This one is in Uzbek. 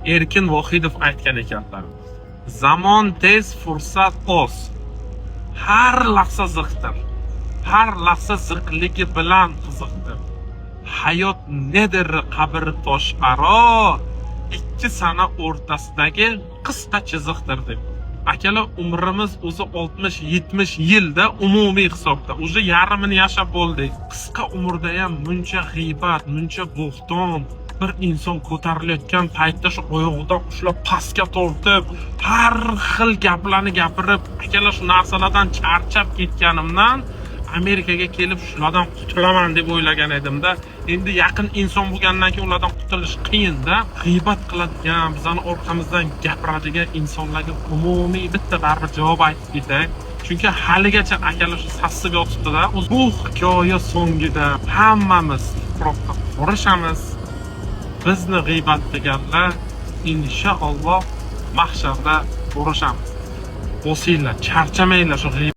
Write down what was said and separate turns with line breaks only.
Erkin Vohidov aytgan ekanlar: "Zamon tez, fursat oz. Har lahza ziqdir, har lahza ziqligi bilan qiziqdir. Hayot nedir qabr tosh aro, ikki sana o'rtasidagi qisqa chiziqdir", deb. Akalar, umrimiz o'zi 60-70 yilda umumiy hisobda. Уже yarmini yashab bo'ldik. Qisqa umrda ham muncha g'iybat, muncha bo'xton, bir inson ko'tarilayotgan paytda shu oyog'idan ushlab pastga tortib, har xil gaplarni gapirib, akalar, shu narsalardan charchab ketganimdan Amerikaga kelib shulardan qutulaman deb o'ylagan edimda. Endi yaqin inson bo'lgandan keyin ulardan qutulish qiyinda. G'iybat qiladigan, bizani orqamizdan gapiradigan insonlarga umumiy bitta baribir javob aytib ketay. Chunki haligacha, akalar, shu sassib yotibdida. Bu hikoya so'ngida hammamiz tuproqqa qorishamiz. Bizni g'iybat deganlar, inshaalloh, mahsharda ko'rishamiz. Bosinglar, charchamanglar shu g'iybat.